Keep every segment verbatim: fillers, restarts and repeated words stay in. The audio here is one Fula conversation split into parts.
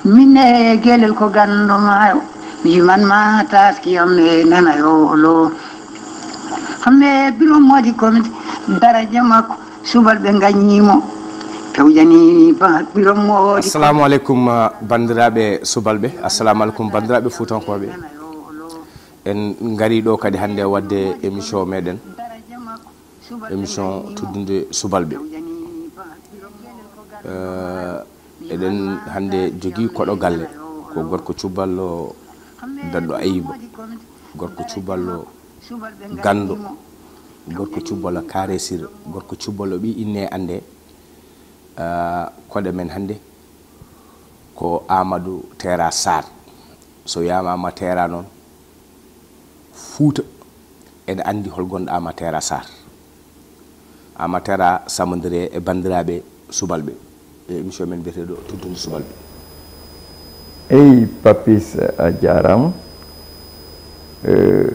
Min e gelel ko ganndo maayo, mi man ma taski am e nana yo lo. Hamme biro modi komit daraja makko subalɓe ngaññimo tawjani ba biro modi. Assalamu aleykum, uh, banndiraaɓe subalɓe. Assalamu aleykum banndiraaɓe fuutankooɓe. En ngari ɗo kadi hannde waɗde émission meɗen, émission tuddunde subalɓe. Eh, eɗen hannde jogii koɗo galle, ko gorko cuballo daɗɗo ayiba, gorko cuballo ganndo, gorko cuballo karesir, gorko cuballo ɓi inne annde. Eh, koɗo men hannde ko Amadou Tera Sarr. So wiyaama Amadou Tera noon, Fuuta ene anndi hol gonɗo Amadou Tera Sarr. Amadou Tera samondire e banndiraaɓe subalɓe e émission men mbiyeteeɗo Tuddunde Subalɓe. Eyi, Papis, a jaaraama. Eh,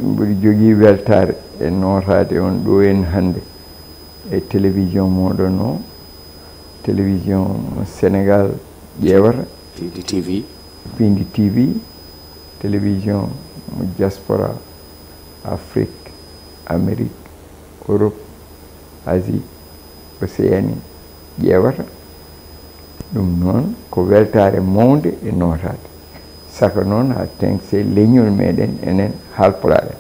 mboɗo jogii weltaare e nootaade on ɗo en hannde e télévision mooɗon o, télévision Sénégal ƴeewata. Piindi T V. Piindi T V, télévision mo diaspora Afrique, Amérique, Europe, Asie, Océanie ƴeewata. Ɗum noon ko weltaare mawnde e nootaade. Saka noon haa teŋti leñol meɗen enen Haalpulaar en.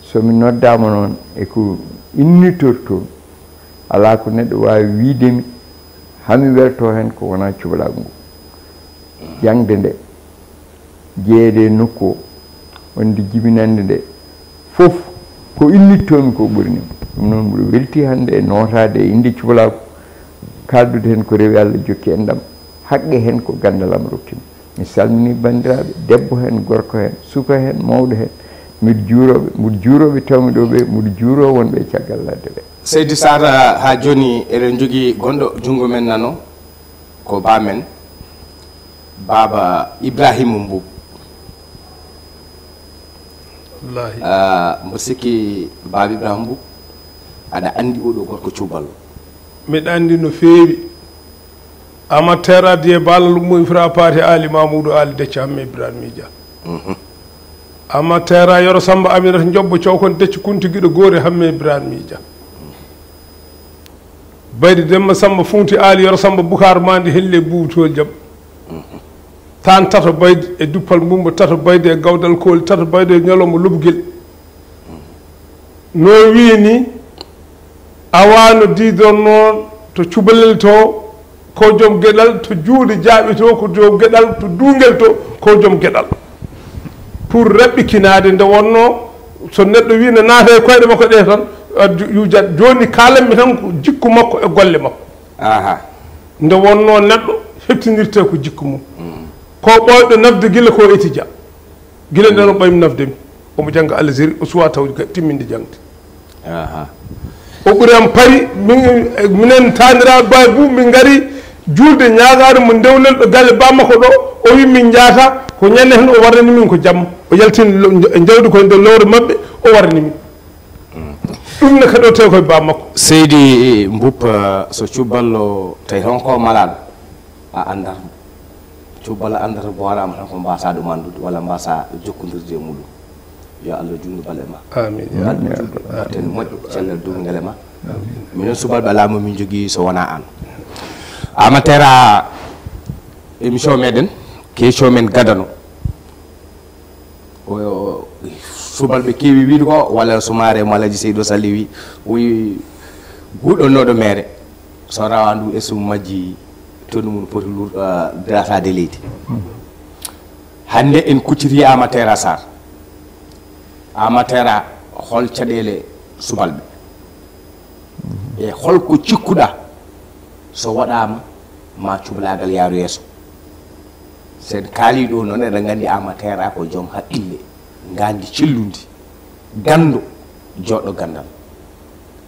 So mi noddaama noon e ko innitortoo, alaa ko neɗɗo waawi wiyde mi haa mi weltoo heen ko wonaa cubalaagu ngu. Jaŋde nde, jeyeede e nokku o, wonde jibinannde nde, fof ko innittoo-mi ko ɓurani mi. Ɗum noon mboɗo weltii hannde e nootaade e innde cubalaagu, kaaldude heen ko rewi Allah jokki enɗam, haqqe heen ko ganndal am rokki mi. Mi salminii banndiraaɓe, debbo heen, gorko heen, suka heen, mawɗo heen. Mbiɗo juuroo ɓe, mbiɗo juuroo ɓe tawmi ɗo ɓe, mbiɗo juuroo wonɓe e caggal ladde ɓe. Seydi Sarr, haa jooni eɗen njogii gonɗo junngo men nano, ko ba men, Baaba Ibrahima Mbuub. Wallaahi. Ah, mboɗo sikki Baaba Ibrahima Mbuub, aɗa anndi oɗo gorko cuballo. Miɗo anndi no feewi. Amadou Tera Dieng Balla Lummo Ifra Paati Aali Mamoudou Aali Decca Hamme Ibrahima Mija. Mhm. Amadou Tera Yoro Samba Aminata Jobbo Cawkon Decca Kunti Giɗo Goori Hamme Ibrahima Mija. Baydi Demba Samba Funti Aali Yoro Samba Bukar Mandi Helle Buubu Tool Jam. Taan tato baydi e duppal mbumba tato baydi e gawdal kooli tato baydi e ñalawma lobgel. No wii ni, awaa no diidornoo to cubalel to, ko joom geɗal, to juuɗe jaaɓi to, ko joom geɗal, to duungel to, ko joom geɗal. Pour raɓɓikinaade nde wonnoo, so neɗɗo wii ne naata e koyɗe makko ɗe tan, a ju-, yujat. Jooni kaalanmi tan ko jikku makko e golle makko. Aha. Nde wonnoo neɗɗo heɓtinirtee ko jikku mum. Mm. Ko ɓooyɗo nafde gila ko etija. Gila nden o ɓooymi nafde mi. Omo jannga Algérie, o suwaa tawde ga-, timminde jaŋde. Aha. O ɓuri am pari, min, minen taaniraaɓe Baay Buubu, min ngari juulde ñaagaade mo ndewlel ɗo galle ba makko ɗo. O wi min njaata, ko ñande heen o warani min ko jamma. O yaltini lo-, nja-, jawdi koye nder lowre maɓɓe, o warani min. Ɗum ne kaɗotee koye ba makko. Seydi Mbuup, eh, so cuballo tawi toon ko malaaɗo, a anndat mo. Cuballo anndata booraama tan ko mbaasaa ɗum anndude walla mbaasaa jokkondirde e muɗum. Yo Allah juutnu balɗe ma. Amiin. Yo Allah juutnu. Mbaɗten moƴƴo, cellal duungal e ma. Amiin. Minen subalɓe alaa mo min njogii so wonaa aan. Amadou Tera, émission meɗen, question men gadano. O, o, subalɓe keewi wiide ko, walla Soumaré mo Alhaji Seydou Sall wi, o wi guɗɗonnooɗo meere, so rawa ndu e so majji, tonu mum poti lur-, ah, dasaade leydi. Hannde en kucciti Amadou Tera Sarr. Amadou Tera, hol caɗeele subalɓe? E holko cikkuɗaa so waɗaama ma cubalaagal yaaru yeeso? So en kaalii ɗo noon, eɗen nganndi Amadou Tera ko joom haqqille, ngaandi cellundi, ganndo, jooɗɗo ganndal.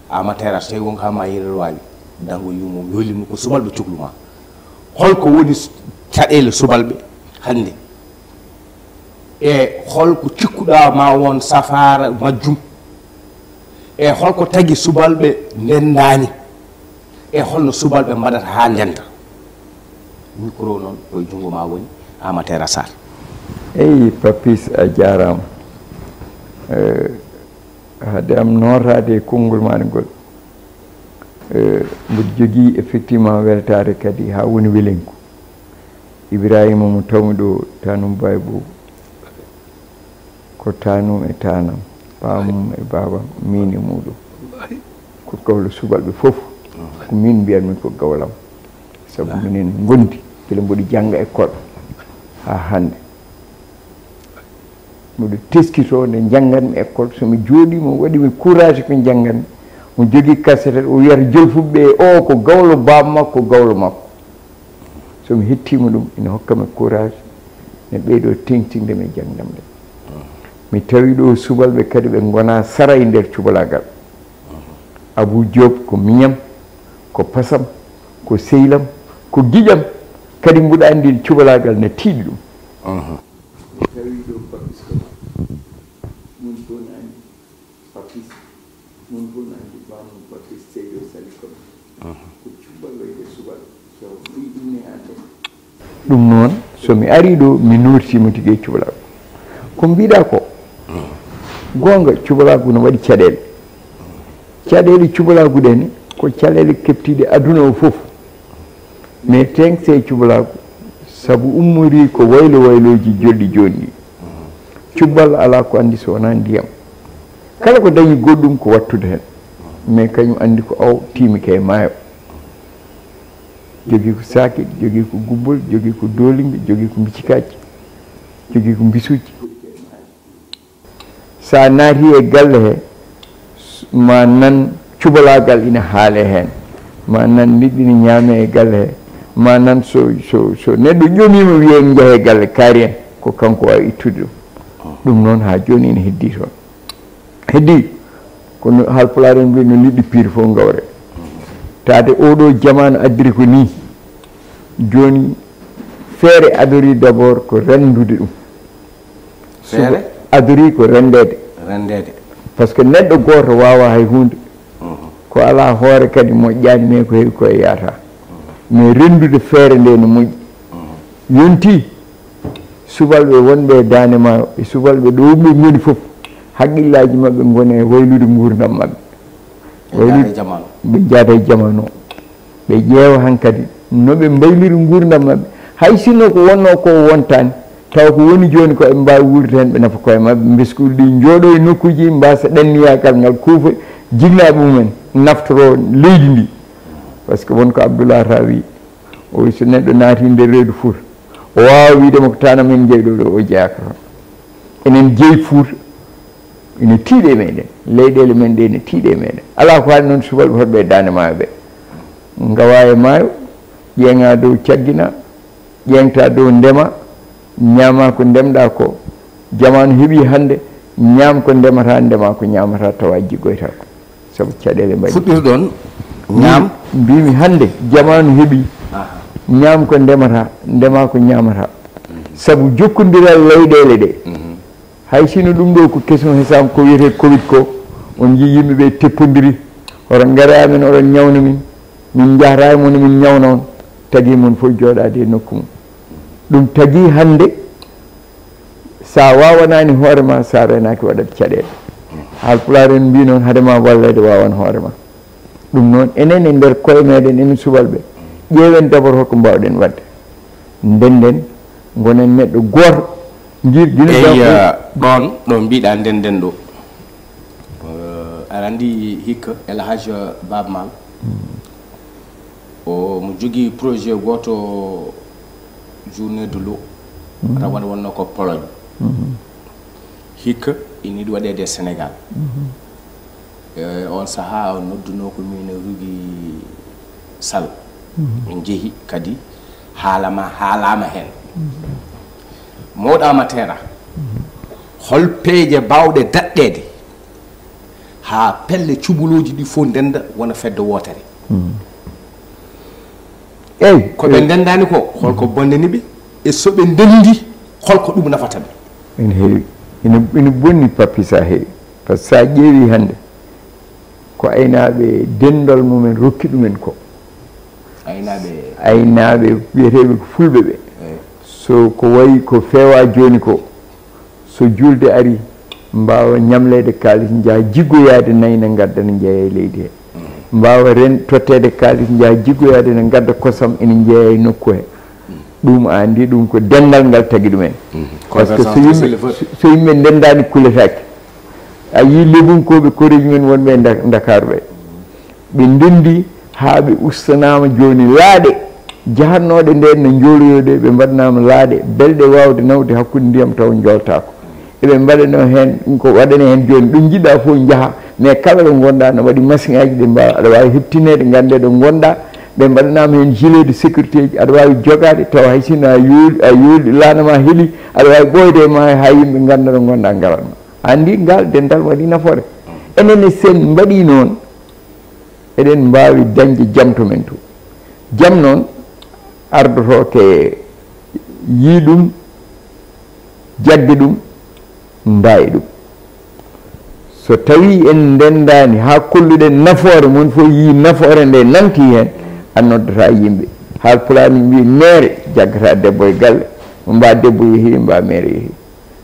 Amadou Tera, so tawii won ko haa ma yeru waawi, dango yummum, yolimum ko subalɓe cuklu ma. Holko woni s-, caɗeele subalɓe hannde? E holko cikkuɗaa ma won safaara majjum? E holko tagi subalɓe ndenndaani? E holno subalɓe mbaɗata haa ndennda? Micro noon ko e junngo ma woni, Amatera Sarr. Eyi, Papis, a jaaraama. Eh, hade am nootaade e konngol maaɗa ngol, eh, mboɗo jogii effectivement weltaare kadi haa woni welengu. Ibrahima mo tawmi ɗo, tanum baay boobu, ko tanum e tanam, paamum e baabam, miin e muuɗum. Ko gawlo subalɓe fof, ko min mbiyatmi ko gawlam. Sabu minen ngondi, gila mboɗo jannga école haa hannde. Mboɗo teskitoo nde njanngatmi école, so mi jooɗii mo waɗi mi courage ko njanngatmi. Mo jogii kasetel, o wiyata jolfuɓe ɓe, o ko gawlo baaba makko, ko gawlo makko. So mi hettiima ɗum, ina hokka mi courage, ne ɓeydoo teŋtinde mi e jangdam nde. Mi tawi ɗo subalɓe kadi ɓe ngonaa sara e nder cubalaagal. Abou Diop ko miñam, ko pasam, ko sehlam, ko giƴam, kadi mbuɗa anndi cubalaagal ne tiiɗi ɗum. Mi tawi ɗo Papis Kaba, mon fof ne anndi Papis, mon fof ne anndi bamum Papis Seydo Sali Kaba. Ko cuballo e suballo, so ɗum ne anndi. Ɗum noon, so mi arii ɗo, mi nootitiima tigi e cubalaagu. Ko mbiɗa ko, goonga, cubalaagu no waɗi caɗeele. Caɗeele cubalaagu ɗe ne, ko caɗeele keptiiɗe aduna o fof. Mais teŋse e cubalaagu, sabu ummorii ko waylo waylooji jolɗi jooni ɗi. Cubbal alaa ko anndi so wonaa ndiyam. Kala ko dañi goɗɗum ko wattude heen. Mais kañum anndi ko aw tiimike e maayo. Jogii ko saakit, jogii ko gubbol, jogii ko doolingge, jogii ko mbiccikaaji, jogii ko mbisuuji. So a naatii e galle he, ma nan cubalaagal ina haalee heen, ma nan liɗɗi ina ñaamee e galle he, ma nan so, so, so neɗɗo ƴomiima wiyee en njahee galle kaari en, ko kanko waawi ittude ɗum. Ɗum noon haa jooni ina heddii toon. Heddii ko no Haalpulaar en mbiyi no liɗɗi piiri fof ngawre. Tawde oo ɗoo jamaanu addiri ko nii, jooni feere adorii d'abord ko renndude ɗum. Feere? Adorii ko renndeede. Renndeede. Par ce que neɗɗo gooto waawaa hay huunde. Ko alaa hoore kadi moƴƴaani, mais ko heewi ko e yaataa. Mais renndude feere nde no moƴƴi. Yontii, subalɓe wonɓe e Daande Maayo, e subalɓe ɗo ɓe ngoni fof, haqqillaaji maɓɓe ngoni e waylude nguurndam maɓɓe. Ɓe njaada e jamaanu. Ɓe njaada e jamaanu o. Ɓe ƴeewa hankadi no ɓe mbayliri nguurndam maɓɓe. Hay sinno ko wonnoo ko wontaani, tawa ko woni jooni ko eɓe mbaawi wuurde heen, ɓe nafa koye maɓɓe, mbeskuli ɗi njooɗo e nokkuuji, mbaasa ɗanniyaagal ngal, kuufa jiknaaɓe mumen, naftoroo leydi ndi. Par ce que won ko Abdoulaye Tawi, o wi so neɗɗo naati nder reedu Fuuta, o waawaa wiyde mo ko tana men jeyɗo ɗo, o jeyaaka toon. Enen jeyi Fuuta, ina tiiɗi e meɗen, leyɗeele men ɗe ina tiiɗi e meɗen. Alaa ko haali noon subalɓe hoɗɓe e Daande Maayo ɓe. Ngawa e maayo, ƴeeŋa dow caggina, ƴeeŋta dow ndema, ñaama ko ndemɗa ko. Jamaanu heɓi hannde, ñaam ko ndemata, ndema ko ñaamata, tawa jiggoyta ko. Sabu caɗeele mbaɗi. Fuɗɗirɗon ñaam? Mbimi hannde, jamaanu heɓi, ñaam ko ndemata, ndema ko ñaamata. Sabu jokkondiral leyɗeele ɗe. Hay sino ɗum ɗo ko kesum hesaama ko wiyetee covid ko, on njii yimɓe ɓe teppondiri, oɗon ngara e amen, oɗon ñawna min, min njahata e mon, min ñawna on, tagi mon fof jooɗaade e nokku mum. Ɗum tagi hannde, so a waawanaani hoore ma, so a reenaaki waɗat caɗeele. Haalpulaar en mbii noon, hade ma walleede, waawan hoore ma. Ɗum noon, enen e nder koye meɗen, enen subalɓe, ƴeewen d'abord holko mbaawɗen waɗde. Ndennden, ngonen neɗɗo gooto, ngir gila. Eyi, ɗon ɗo mbiɗa ndennden ɗo. Eh, aɗa anndi hikka El Hadj Baaba Maal, o mo jogii projet gooto, journée de l'eau, rawane wonnoo ko Pologne. Hikka ina yiɗi waɗeede e Sénégal. Eh, on sahaa o noddunoo ko min e Rugi Sal. Min njehi kadi, haalama, haalaama heen. Mawɗo Amatera, hol peeje baawɗe daɗɗeede haa pelle cubalooji ɗi fof ndennda wona fedde wootere? Eyi, ko ɓe ndenndaani ko, holko bonnani ɓe? E so ɓe ndenndi, holko ɗum nafata ɓe? Ene heewi. Ene, ene bonni, Papis, haa heewi. Par ce que so a ƴeewi hannde, ko aynaaɓe denndol mumen rokki ɗumen ko. Aynaaɓe wiyeteeɓe ko fulɓe ɓe. So ko wayi ko feewa jooni ko, so juulde ari, mbaawa ñamleede kaalis, njaha jiggoyaade nayi, ne ngadda, ne njeeya e leydi he. Mbaawa ren totteede kaalis, njaha jiggoyaade, ne ngadda kosam, ene njeeya e nokku he. Ɗum a anndi, ɗum ko denndal ngal tagi ɗumen. Parce que so yimɓe so yimɓe ndenndaani, kuletaake. A yii lebunkooɓe koreeji men wonɓe e Nda- Ndakaaru ɓe, ɓe ndenndi haa ɓe ustanaama jooni laaɗe jahannooɗe ndeen no njooloyoo ɗe, ɓe mbaɗanaama laaɗe belɗe waawde nawde hakkunde ndiyam taw njooltaako. Eɓe mbaɗanoo heen ko waɗanee heen jooni, ɗo njiɗaa fof njaha, mais kala ɗo ngonɗaa no waɗi masiŋaaji ɗi mbaawa, aɗa waawi heɓtineede, nganndee ɗo ngonɗaa. Ɓe mbaɗanaama heen gilet de sécurité ji, aɗa waawi jogaade taw hay sinno a yooli, a yooli laana ma heli, aɗa waawi ɓooyde e ma haa yimɓe ngannda ɗo ngonɗaa, ngarat ma. Anndi ngal dental waɗi nafoore. Enen e sen mbaɗi noon, eɗen mbaawi dañde jam to men to. Jam noon ardotooke yii ɗum, jagge ɗum, ndaayi ɗum. So tawii en ndenndaani haa kolluɗen nafoore, mon fof yii nafoore nde nanti heen, a noddataa yimɓe. Haal pulaar mbii, neere jaggata debbo e galle, mba debbo yehi, mba meere yehi.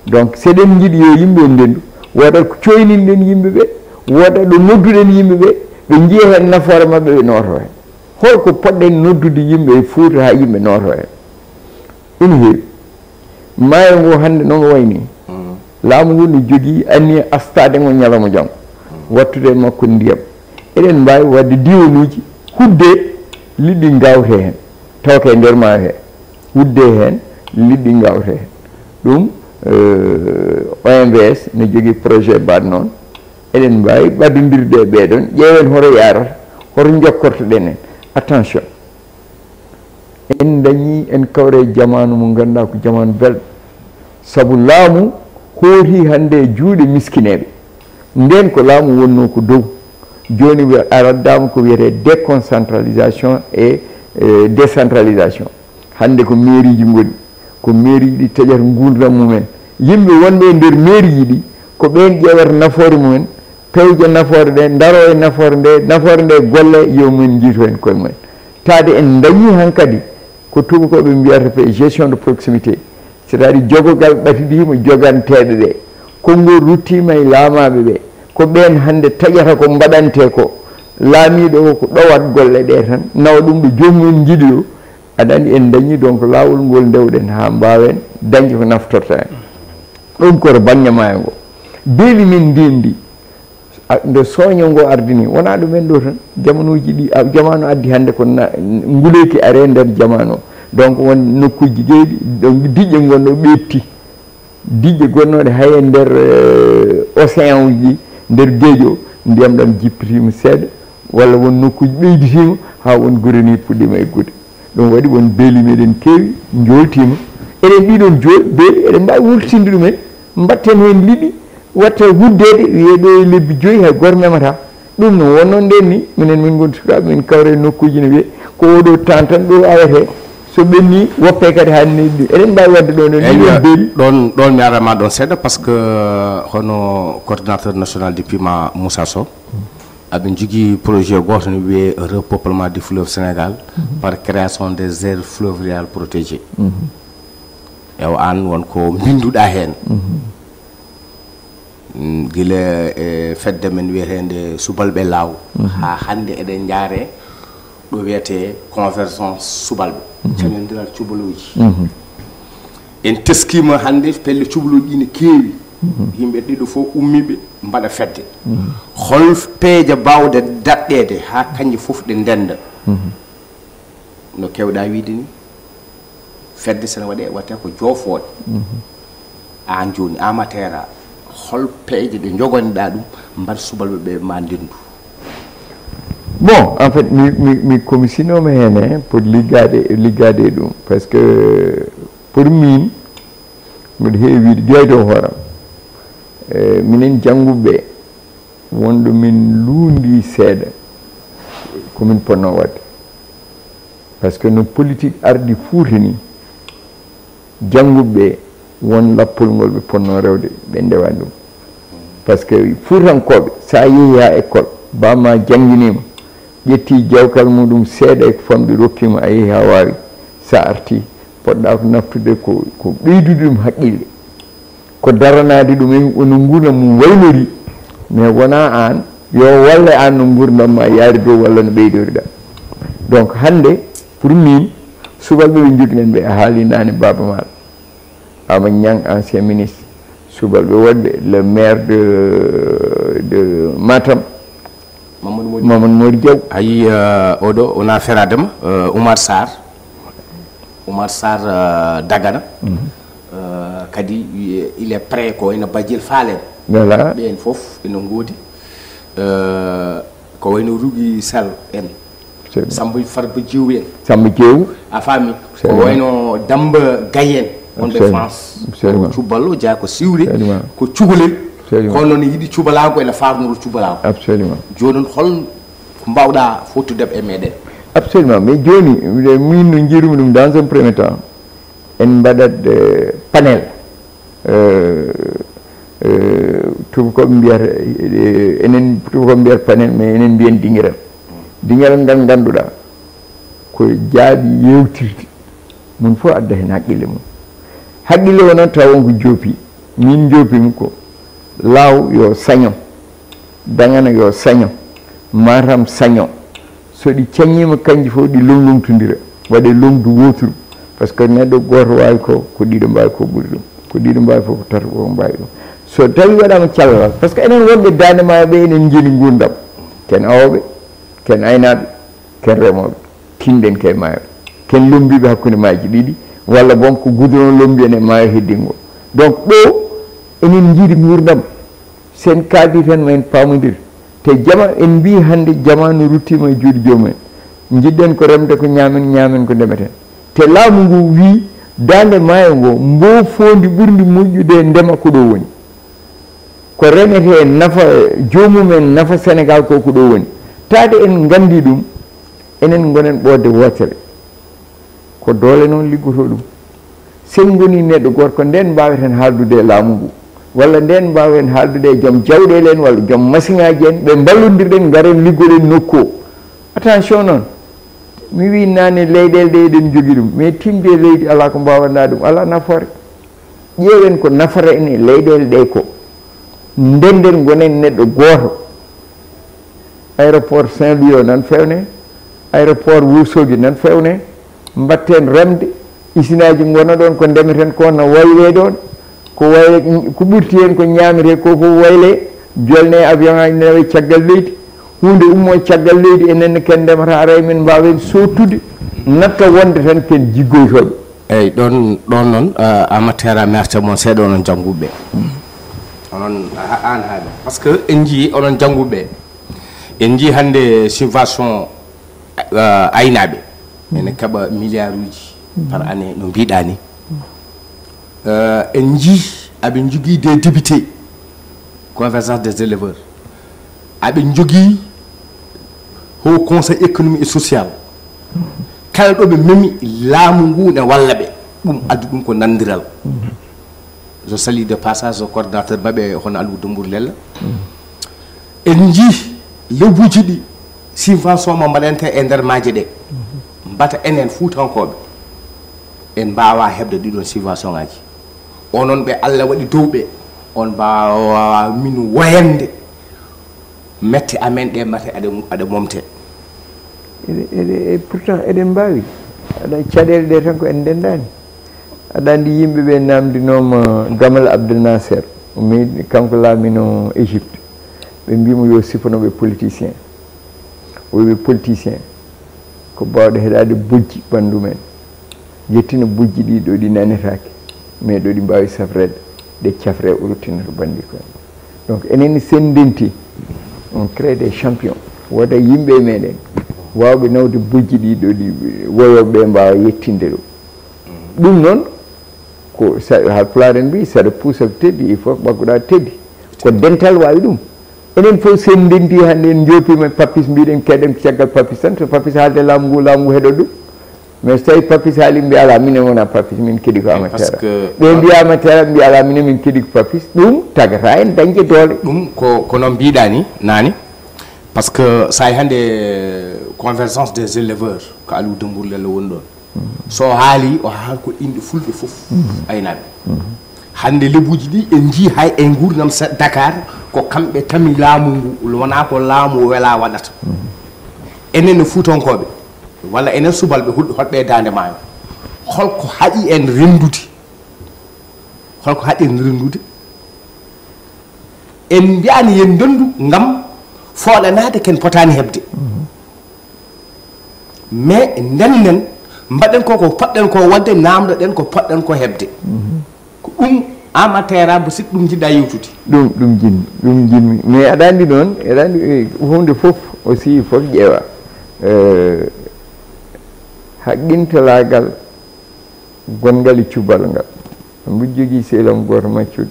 Donc, so eɗen njiɗi yo yimɓe en ndenndu, woodat ko cooyninɗen yimɓe ɓe, woodat ɗo nodduɗen yimɓe ɓe, ɓe njiya heen nafoore maɓɓe, ɓe nooto heen. Holko poɗɗen noddude yimɓe e Fuuta haa yimɓe nooto heen? Ina heewi. Maayo ngo hannde no ngo wayi nii, laamu ngu no jogii anniya astaade ngo ñalawma janngo, wattude e makko ndiyam. Eɗen mbaawi waɗde diwanuuji, hudde liɗɗi ngaawte heen, tawa ko e nder maayo he. Wudde heen, liɗɗi ngaawte heen. Ɗum, eh, O M V S no jogii projet mbaɗ noon. Eɗen mbaawi ɓadondirde e ɓee ɗoon, ƴeewen hoto yaarata, hoto njokkorto-ɗen en. Attention. En ndañii, en kawre e jamaanu mo ngannduɗaa ko jamaanu belɗo. Sabu laamu hooti hannde e juuɗe miskineeɓe. Ndeen ko laamu wonnoo ko dow. Jooni wi-, a raddaama ko wiyetee déconcentralisation et, eh, décentralisation. Hannde ko mairie ji ngoni, ko mairie ji ɗi taƴata nguurndam mumen. Yimɓe wonɓe e nder mairie ji ɗi, ko ɓeen ƴeewata nafoore mumen, pewja nafoore nde, ndaroo e nafoore nde, nafoore nde golle, yo mumen njiitu heen koye mumen. Taade en ndañii hankadi ko tuubakooɓe mbiyata ko gestion de proximité, c'est-à-dire jogogal ɓatidiima joganteeɓe ɓe. Konngol ruttiima e laamaaɓe ɓe. Ko ɓeen hannde taƴata ko mbaɗantee ko. Laamiiɗo o ko ɗowat golle ɗe tan, nawa ɗum ɗo joom mum njiɗi o. Aɗa anndi en ndañii donc laawol ngol ndewɗen haa mbaawen dañde ko naftorta en. Ɗum ko to bannge maayo ngo. Beeli men ndeendi, a, nde sooño ngo ardini, wonaa ɗumen ɗo tan, jamanuuji ɗi, a, jamaanu addi hannde ko na-, nguleyki are nder jamaanu o. Donc won nokkuuji geeɗi, donc diƴƴe ngonno ɓeetti. Diƴƴe gonnooɗe hay e nder, eh, océan uji ɗi, nder geejo, ndiyam ɗam jippitiima seeɗa, walla won nokkuuji ɓeyditiima, haa won gure ni puɗɗiima eggude. Ɗum waɗi won beeli meɗen keewi, njooltiima. Eɗen ɗiɗon jool-, beeli, eɗen mbaawi wurtinde ɗumen, mbatten heen liɗɗi, watta wuddeede, wiyee ɗo e lebbi joyi hay gooto memataa. Ɗum no wonno ndeen ni, minen min ngoni sukaaɓe, min kawra e nokkuuji no wiyee, ko oɗo temps tan ɗo awetee, so ɓenni, woppee kadi haa nehdi ɗum. Eɗen mbaawi waɗde ɗo noon, eyi, ɗum ɗon beeli. Ɗon, ɗon mi ara ma ɗon seeɗa, par ce que, euh, hono coordinateur national du pima, Moussa Sow, aɓe njogii projet gooto no wiyee repeuplement du fleuve Sénégal par création des aires fluviales protégées. Ewa, aan won ko mbinnduɗaa heen. Mm, gila e fedde men wiyeteende Subalɓe Laaw, haa hannde eɗen njaaree ɗo wiyetee convergence subalɓe, cañondiral cubalooji. En teskiima hannde pelle cubalooji ɗi ne keewi. Yimɓe ɗiɗo fof ummiiɓe mbaɗa fedde. Hol peeje baawɗe daɗɗeede haa kañje fof ɗe ndennda? No keewɗaa wiyde ni, fedde so ne waɗee, waɗetee ko joofooɗe. Aan jooni, amateur a, hol peeje ɗe njogonoɗaa ɗum, mbaɗ subalɓe ɓe ma ndenndu? Bon, en fait, mi, mi, mi komisinooma heen, hein, pour liggaade, liggaade e ɗum. Parce que pour min, mbiɗa heewi wiyde jeydo hooram. Eh, minen jannguɓe ɓe, wonɗo min luundi seeɗa ko min potnoo waɗde. Par ce que no politique ardi Fuuta ni, jannguɓe ɓe, won lappol ngol ɓe potnoo rewde, ɓe ndewaani ɗum. Par ce que Fuutankooɓe, so a yehii haa école, baaba ma jannginiima, ƴetti jawkal muɗum seeɗa e ko famɗi, rokki mo, a yehi haa waawi. So a arti, poɗɗa ko naftude ko, ko ɓeydude ɗum haqqille, ko daranaade ɗum en no nguurndam mum waynori. Mais wonaa aan, yo walle aan no nguurndam ma yaari dow walla no ɓeydoriɗa. Donc hannde, pour min, subalɓe ɓe njogiɗen ɓe, a haali naane Baaba Maal, Amadou Niang, ancien ministre, subalɓe woɗɓe, le maire de, de Matam, Mamadou Mody. Mamadou Mody Diaw. Ayi, euh, oɗo wona feradema, euh, Oumar Sarr. Oumar Sarr, euh, Dagana. Euh, kadi, il est prêt, ko wayno Badiel Fall en. Voilà. Ɓen fof ene ngoodi. Euh, ko wayno Rougui Sall en. Absolument. Samba Farba Jeew en. Samba Jeew. A faami? Ko wayno Damba Gaye en, wonɓe France. Absolument. Ko cuballo, jeyaa ko siwre, ko cukalel. Absolument. Kono noon yiɗi cubalaagu, ene faarnoro cubalaagu. Absolument. Jooni noon, hol ko mbaawɗa fottude e meɗen? Absolument. Mais jooni, min no njiirumi ɗum, dans un premier temps, en mbaɗat, euh, panel. Euh, euh, tubakoɓe mbiyata, euh, enen tubakoɓe mbiyata panel, mais enen mbiyen dingiral. Dingiral ngal ngannduɗaa ko jaaɓi yewtirde, mum fof adda heen haqqille mum. Haqqille o noon taw won ko joopi. Min joopimi ko Laaw yo saño, Dagana yo saño, Matam saño. So ɗi cañiima, kanji fof ɗi lomlomtondira, waɗe lomdu wooturu. Par ce que neɗɗo gooto waawi ko, ko ɗiɗo mbaawi ko ɓuri ɗum, ko ɗiɗo mbaawi fof ko tato ko mbaawi ɗum. So tawi waɗaama callal, par ce que enen wonɓe Daande Maayo ɓe, enen njeli nguurndam, ken awooɓe, ken aynaaɓe, ken remooɓe, tinɗen kay maayo, ken lombiiɓe hakkunde maaji ɗiɗi, walla bon ko goudron lombi en e maayo heddingo. Donc ɗo enen njiidi nguurndam, sen kaadi tan ma en paamondir. Te jama, en mbii hannde jamaanu ruttiima e juuɗe joomum en. Njiɗɗen ko remde ko ñaamen, ñaamen ko ndemeten. Te laamu ngu wii Daande Maayo ngo, mbo foondi ɓurndi moƴƴude e ndema ko ɗo woni. Ko remetee nafa joomum en, nafa Senegaal ko ko ɗo woni. Taade en nganndi ɗum, enen ngonen ɓoodde wootere. Ko doole noon liggotoo ɗum. Sen ngoni neɗɗo gooto, ko ndeen mbaaweten haaldude e laamu ngu, walla ndeen mbaawen haaldude e joom jawɗeele en, walla joom masiŋaaji en, ɓe mballondirɗen, ngaren liggoɗen nokku o. Attention noon, mi wii naane leyɗeele ɗe eɗen njogi ɗum, mais timde e leydi alaa ko mbaawanɗaa ɗum, alaa nafoore. Ƴeewen ko nafata en e leyɗeele ɗe ko. Ndenden, ngonen neɗɗo gooto. Aéroport Saint-Louis o nan fewne, aéroport Wourossogui nan fewne, mbatten remde, isinaaji ngona ɗoon, ko ndemeten ko na wayle ɗoon, ko wayle, ko ɓurti heen ko ñaametee ko fof wayle, jolne avion aji nawe caggal leydi, huunde ummo caggal leydi, enen ken ndemata, aray min mbaawen soottude, natta wonde tan ken jiggoytooɓe. Eyyi, ɗon, ɗon noon, uh, Amatera, mi arta mon seeɗa, onon jannguɓe. Onon, a, an haali. Par ce que en njii, onon jannguɓe, en njii hannde subvention, uh, aynaaɓe. Ene kaɓa milliard uji par année, no mbiɗa ni. Uh, en njii aɓe njogii des députés, convergence des éleveurs. Aɓe njogii Haut Conseil économique et social. Kala ɗo ɓe memi, laamu ngu ne walla ɓe. Ɗum addi ɗum ko nandiral. Je salue de passage coordinateur maɓɓe, hono Aliou Dembourou Lella. En njii lewbuuji ɗi subvention mo mbaɗante e nder maaje ɗe. Mbata enen Fuutankooɓe, en mbaawa heɓde ɗiɗon subvention ngaji. Onon ɓe Allah waɗi dow ɓe, on mbaawa min woyande mette amen ɗe, mate aɗa, aɗa momte. Eɗe, eɗe, e pourtant eɗen mbaawi. Aɗa, caɗeele ɗe tan ko en ndendaani. Aɗa anndi yimɓe ɓe namndinooma Gamal Abdel Nasser, mi, kanko laamino Égypte. Ɓe mbii mo yo sifano ɓe politicien. O wi ɓe politicien ko baawɗo heɗaade bojji ɓanndu men. Yettina bojji ɗi ɗo ɗi nanetaake, mais ɗo ɗi mbaawi safreede, ɗe cafre o ruttina to banndi koye. Donc, enen sen ndenti, on crée des champions. Wooda yimɓe e meɗen waawɓe nawde bojji ɗi ɗo ɗi woyooɓe ɓe mbaawa yettinde ɗo. Ɗum noon, ko sa-, Haalpulaar en mbii, saɗa puusa ko teddi, il faut ɓagguɗaa teddi. Ko dental waawi ɗum. Enen fof sen ndenti hannde, en njoopiima Papis, mbiɗen keɗen ko caggal Papis tan, so Papis haalde laamu ngu, laamu ngu heɗo ɗum. Mais so tawi Papis haali, mbiya alaa, minen wona Papis, min keɗi ko Amatera. Ɓe mbiya Amatera, mbiya alaa, minen min keɗi ko Papis. Ɗum tagata en dañde doole. Ɗum ko, ko no mbiɗa ni, naane. Par ce que so a yi hannde, Convergence des éleveurs, ko Aliou Dembourou Lello woni ɗon. So o haali, o haal ko inɗe fulɓe fof, aynaaɓe. Hannde lebuuji ɗi en njii hay e nguurndam sa- Dakar, ko kamɓe tami laamu ngu, wonaa ko laamu wela waɗata. Enen e Fuutankooɓe, walla enen subalɓe hulɓe hoɗɓe e Daande Maayo, holko haɗi en renndude? Holko haɗi en renndude? En mbiyaani yen ndenndu ngam fooɗanaade ken potaani heɓde. Mais ndennden, mbaɗen ko ko poɗɗen ko waɗde, naamndoɗen ko poɗɗen ko heɓde. Ko ɗum amateur a, mbo sikki ɗum njiɗɗa yewtude. Ɗum, ɗum jin, ɗum jin. Mais aɗa anndi noon, aɗa anndi, eh, huunde fof aussi fof ƴeewa. Eh, haqqintalaagal gonngal e cuballo ngal. Mbo jogii sehil am gooto maccuɗo.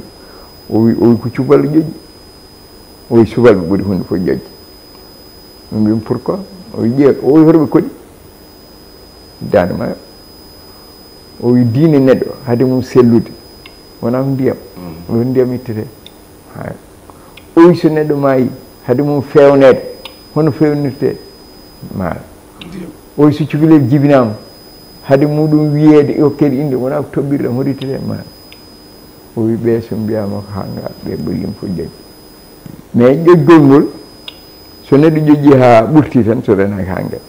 O wi, o wi ko cuballo ƴoƴƴi. O wi subalɓe ɓuri huunde fof ƴoƴde. Min mbimi pourquoi? O wi ƴeew, o wi hoto ɓe koɗi. Daande Maayo. O wi diine neɗɗo, hade mum sellude, wonaa ko ndiyam. Mm. Ɗo ndiyam ittete. Hay. O wi so neɗɗo maayi, hade mum feewneede, hono feewnirte maaro. Ndiyam. O wi so cukalel jibinaama, hade muɗum wiyeede, yokkeede innde, wonaa ko toɓɓirɗam, hoto ittete maaro. O wi ɓe so mbiyaama ko haa ngaa, ɓe ɓuri yimɓe fof ƴoƴde. Mais ƴoƴgol ngol, so neɗɗo ƴoƴi haa ɓurti tan, so renaaki haa ngaa.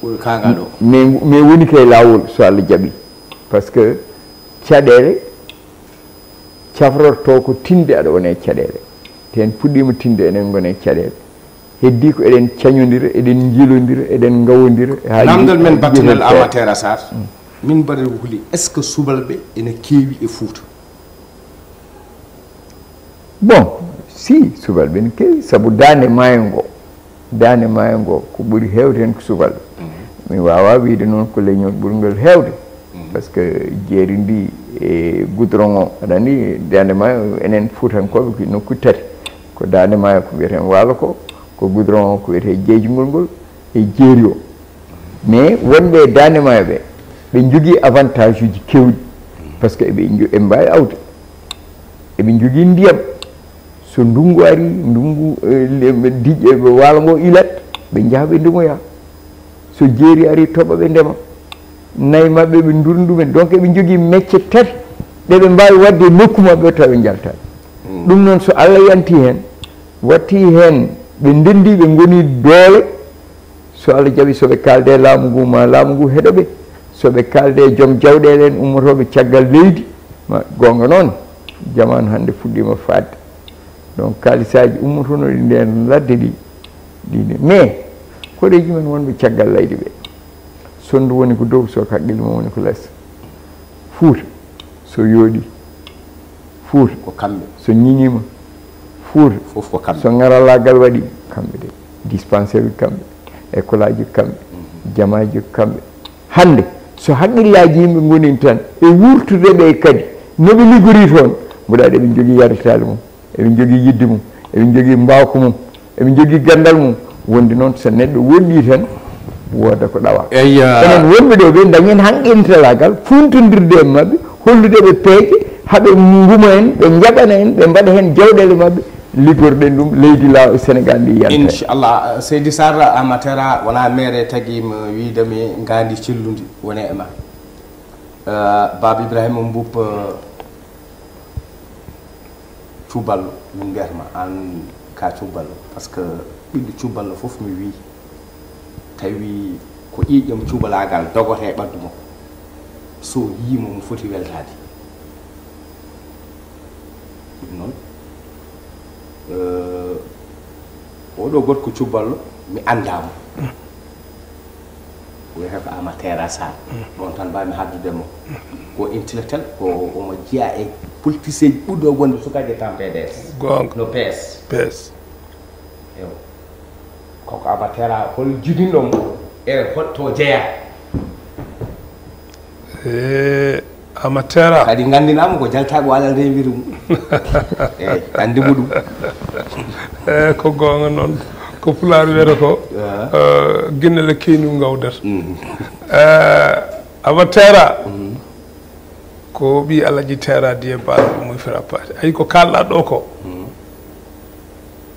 Ɓuri kaa ngaa ɗo. Mais, mais woni kay laawol, so Allah jaɓi. Parce que caɗeele cafrorto ko tinde aɗa wona e caɗeele. Te en puɗɗiima tinde, eɗen ngona e caɗeele. Heddii ko eɗen cañondira, eɗen njilondira, eɗen ngawondira. Haa Namdal men battanal Amatera Sarr, min mbaɗa ko huli, est-ce que subalɓe ene keewi e Fuuta? Bon, si, subalɓe ene keewi, sabu Daande Maayo ngo, Daande Maayo ngo, ko ɓuri heewde heen ko subalɓe. Mi waawaa wiyde noon ko leñol ɓurngol heewde, par ce que jeeri ndi e goudron o, aɗa anndi, Daande Maayo, enen Fuutankooɓe ko nokku tati. Ko Daande Maayo ko wiyeten Waalo ko, ko goudron o ko wiyetee Jeejingol ngol, e jeeri o. Mais wonɓe e Daande Maayo ɓe, ɓe njogii avantage uji keewɗi, par ce que eɓe njo-, eɓe mbaawi aawde, eɓe njogii ndiyam. So ndunngu arii, ndunngu, eh, le-, diƴƴe, waalo ngo ilat, ɓe njaha ɓe ndemoya. So jeeri arii, toɓa ɓe ndema. Nayi maɓɓe, ɓe ndurna ɗumen. Donc eɓe njogii mecce tati ɗe ɓe mbaawi waɗde e nokku maɓɓe o tawa ɓe njaltaani. Ɗum noon, so Allah yanti heen, watti heen ɓe ndenndi, ɓe ngoni doole, so Allah jaɓi, so ɓe kaalde e laamu ngu, ma laamu ngu heɗo ɓe. So ɓe kaalde e joom jawɗeele en ummotooɓe caggal leydi, ma goonga noon, jamaanu hannde fuɗɗiima faatde. Donc kaalisaaji ummotonooɗi ndeen ladde ɗi, ɗi, ɗi. Mais koreeji men wonɓe caggal leydi ɓe, so ndu woni ko dow, so haqqille mum woni ko les. Fuuta, so yooɗi, Fuuta, ko kamɓe, so ñiŋiima, Fuuta, fof ko kamɓe, so ŋaralaagal waɗi, kamɓe de. Dispensaire uji kamɓe, école aji kamɓe, jamaaji kamɓe. Hannde, so haqqillaaji yimɓe ngonii tan e wuurtude ɓe kadi, no ɓe liggorii toon, mboɗa eɓe njogii yarlitaali mum, eɓe njogii yiɗde mum, eɓe njogii mbaawka mum, eɓe njogii ganndal mum. Wonde noon, so neɗɗo woɗɗii tan, wooda ko ɗawa. Eyi, ah. Enen wonɓe ɗo ɓe, dañen haqqintalaagal, fuuntondirde e maɓɓe, hollude ɓe peeje, haa ɓe nguma en, ɓe njaɓana en, ɓe mbaɗa heen jawɗeele maɓɓe, liggorɗen ɗum, leydi la-, Senegaal ndi yalta. Inchallah. Seydi Sarr, Amatera, wonaa mere tagi mi wiyde mi ngaandi cellundi, wone e ma. Eh, Baaba Ibrahima Mboup, eh, Cuballo, min mbiyata ma aan ka Cuballo, par ce que ɓiɗɗo Cuballo fof mi wii, tawi ko ƴiiƴam cubalaagal dogotoo e ɓanndu makko, so yii mo, mo foti weltaade. Ɗum noon, eh, oɗo gorko Cuballo, mi anndaa mo. Wiyata ko Amatera Sarr. Ɗon tan mbaawmi haaldude mo. Ko intellectuel, ko omo jeyaa e politicien ɓurɗo wonde sukaaɓe tan P D S. Goonga. No P S. P S. Ewa. Koko Amatera, hol jibinɗo mo? E hol to jeyaa? E Amatera. Kadi nganndinaama ko jaltaaɓe waalal rewiri mum. Eyi, anndi mo ɗum. E ko goonga noon. Ko Pulaar wiyata ko, ah, eh, Ginne le keynu ngawdata. Mhm. Eh, Amatera. Mhm. Ko ɓii Alaji Tera Diye Bala mo Fira Paati. Ayi ko kaalɗa ɗo ko. Mhm.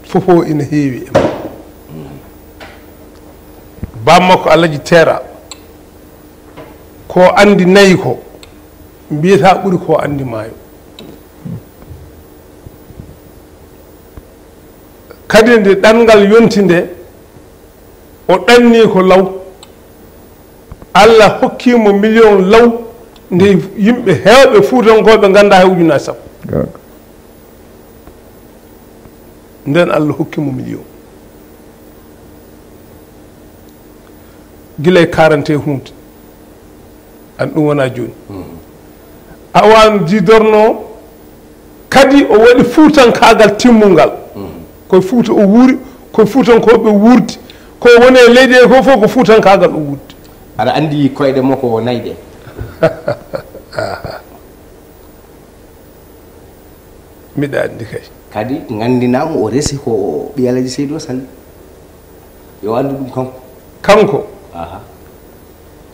Fof o ina heewi e mum. Mhm. Bammakko Alaji Teera, ko anndi nayi ko, mbiyata ɓuri ko anndi maayo. Kadi nde ɗanngal yonti nde, o ɗanni ko law. Allah hokki mo million law, nde yimɓe heewɓe Fuutankooɓe nganndaa hay ujunaaji sappo. Nden Allah hokki mo million. Gila e quarante e hunde. An ɗum wona jooni. Awa no jidorno, kadi o waɗi fuutankaagal timmungal. Koye Fuuta o wuuri, koye Fuutankooɓe wuurdi. Ko woni e leydi he ko fof ko fuutankaagal o wuurdi. Aɗa anndi koyɗe makko o nayi ɗe? Miɗa anndi kay. Kadi nganndinaama o resi ko ɓiy Alaji Seydi o Sali. Yo anndu ɗum kanko. Kanko? Aha.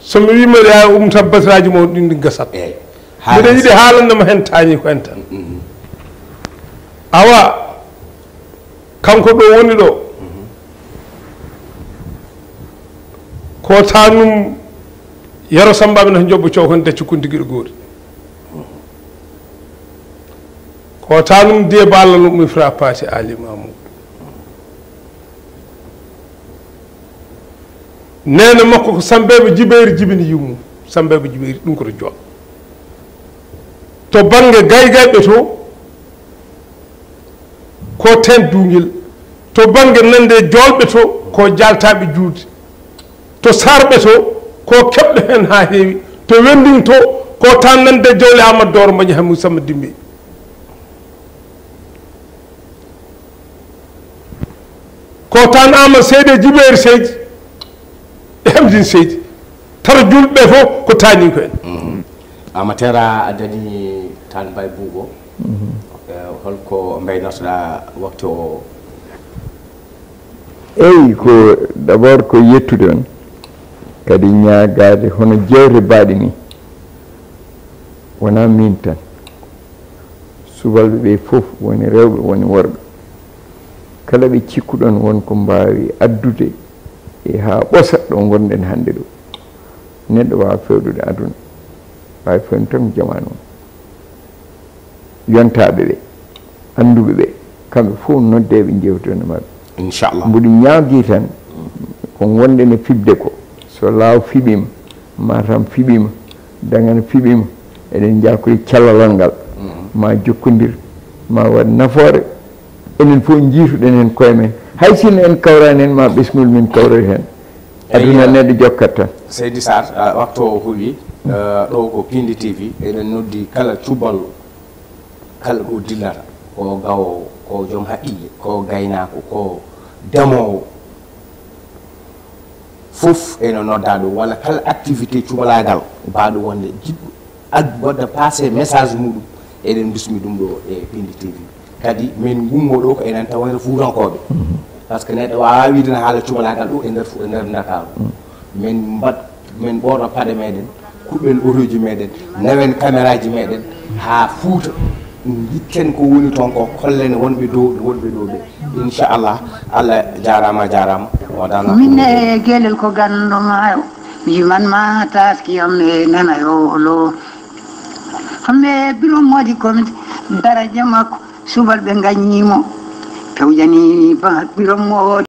So mi wii mbaɗa um tabbatiraaji mawɗi ɗin, ɗi gasat. Eey. Mbiɗa yiɗi haalande ma heen taani ko en tan. Awa, kanko ɗo woni ɗo. Ko tanum Yero Samba ɓe nata jobbo cowkon dacci kunti giɗo goori. Ko tanum deba Allah no ɗum ifra paati Ali Mamoudou. Neene makko ko Sambeeɓe Jibeeri jibini yummu. Sambeeɓe Jibeeri ɗum ko to Jool. To bannge gaygayɓe to, ko teen duungel. To bannge nande joolɓe to, ko jaaltaaɓe juulde. To sarɓe to, ko keɓɗo heen haa heewi. To wendin to, ko tan nande jawle Amadou Doro Mbañi Hamu Samma Dimbe. Ko tan Amadou Seydi e Jibeeri Seydi e Hamdin Seydi. Tara julɓe fof ko taani ko en. Amatera a dañi tan bay buugo. Eh, holko mbaynortoɗa waktu o? Eyi, ko d'abord ko yettude on, kadi ñaagaade hono jeewte baaɗe ni. Wonaa miin tan. Subalɓe ɓe fof, woni rewɓe, woni worɓe. Kala ɓe cikkuɗon won ko mbaawi addude e haa ɓosa ɗo ngonɗen hannde ɗo. Neɗɗo waawa fewɗude aduna, waawi fewndo tan ko jamaanu o. Yontaaɓe ɓe, annduɓe ɓe, kamɓe fof noddeeɓe njeewtidon e maɓɓe. Inchallah. Mboɗo ñaagii tan, ko ngonɗen e fiɓde ko, so Laaw fiɓiima, Matam fiɓiima, Dagana fiɓiima, eɗen njaakoyi callalal ngal. Ma jokkondir, ma waɗ nafoore, enen fof njiituɗen heen koye men. Hay sinno en kawraani heen, ma ɓesngol men kawroy heen. Aduna neɗɗo jokkat tan. Seydi Sarr, ah, waktu o huuɓi, eh, ɗo ko Pindi T V, eɗen noddi kala cuballo, kala ɗo dillata, ko gawoowo, ko joom haqqille, ko gaynaako, ko demoowo, fof ene nodda ɗo, walla kala activité cubalaagal, baaɗo wonde jiɗɗo ad-, wadda passé message muɗum, eɗen bismi ɗum ɗo e Pindi T V. Kadi min ngummo ɗo ko enen tawata Fuutankooɓe. Par ce que neɗɗo waawaa wiide ne haala cubalaagal ɗo e nder fu-, e nder Ndakaaru. Min mbaɗ-, min ɓoorno paɗe meɗen, kuɓen otoji meɗen, nawen caméraji meɗen haa Fuuta. Njikken ko woni toon ko, kollen wonɓe dow, wonɓe dow ɓe. Inchallah, Allah jaaraama, jaaraama. Min e gelel ko ganndo maayo, mi man ma taaski am e nana yo lo. Hamme biro moodi komi daraja makko, subalɓe ngaññiimo, tawjani ba biro moodi.